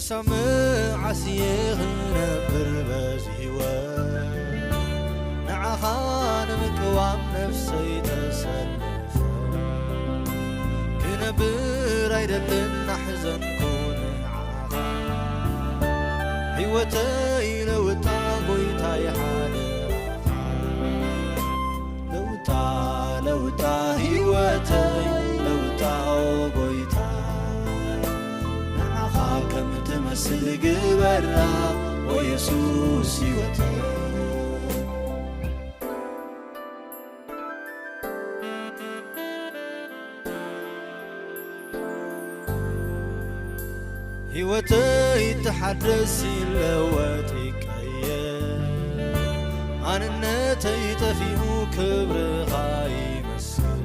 ክሳብ መዓስ እየ ክነብር በዚ ህይወት? ንዓኻ ንምቅዋም ነፍሰይ ተሰልፈ። ክነብር ኣይደልን ናሕዘንኩ ንዓኻ። ህይወተይ ለውጣ ጎይታይ ሓደራኻ። ለውጣ ለውጣ ህይወተይ ለውጣ ኦ ጎይታ። ንዓኻ ከም ትመስል ግበራ ኦ የሱስ ህይወተይ። ህይወተይ ተሓደስ ይለወጥ ይቀየር። ማንነተይ ጠፊኡ ክብርኻ ይመስል።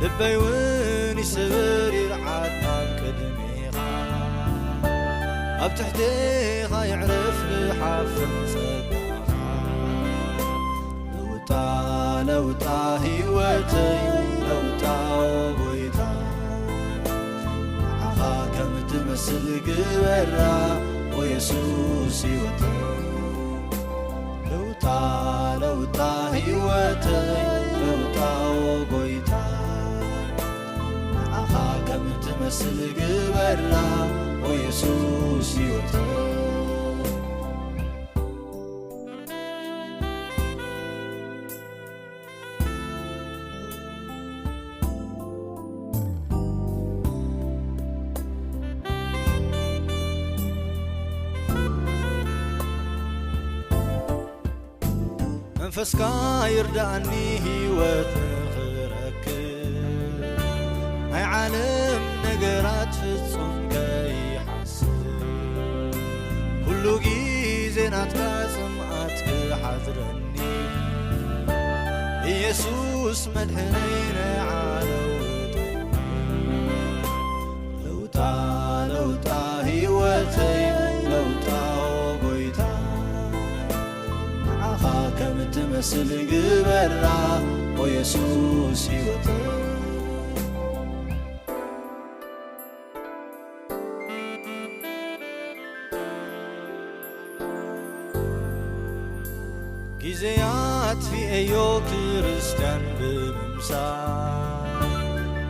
ልበይ እውን ይስበር ይርዓድ ኣብ ቅድሜኻ። ኣብ ትሕቴኻ ይዕረፍ ብሓፍን ጸጋኻ። ለውጣ ለውጣ ህይወተይ ለውጣ ኦ ጎይታ። ንዓኻ ከም ትመስል ግበራ ኦ የሱስ ህይወተይ። ለውጣ ለውጣ ህይወተይ ለውጣ ኦ ጎይታ። ንዓኻ ከም ትመስል ግበራ ኦ የሱስ ህይወተይ። መንፈስካ ይርዳእኒ ህይወት ንኽረክብ። ናይ ዓለም ነገራት ፍጹም ከይሓስብ። ኩሉ ግዜ ናትካ ጽምኣት ክሓድረኒ። ኢየሱስ መድሕነይ ንዓ ለውጠኒ። ለውጣ ለውጣ ህይወተይ ለውጣ ኦ ጎይታ። ንዓኻ ከም ትመስል ግበራ ኦ የሱስ ህይወተይ። ግዜ ኣጥፊኤዮ ክርስትያን ብምምሳል።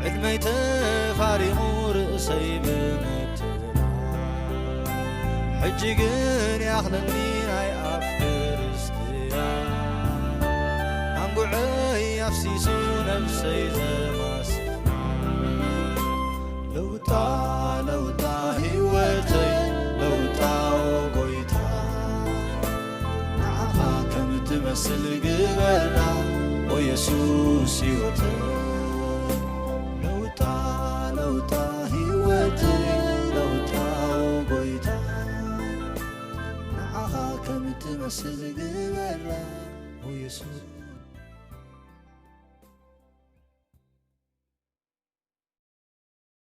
ዕድመይ ተፋሪቑ ርእሰይ ብምትላል። ሕጂ ግን ይኣኽለኒ ናይ ኣፍ ክርስትያን። ኣንጉዐይ ኣፍሲሱ ነብሰይ ዘማስል። ለውጣ ለውጣ ህይወተይ ለውጣ ኦ ጎይታ። ንዓኻ ከም ትመስል ግበራ ኦ የሱስ ህይወተይ። ለውጣ ለውጣ ህይወተይ ለውጣ ኦ ጎይታ። ንዓኻ ከም ትመስል ግበራ ኦ የሱስ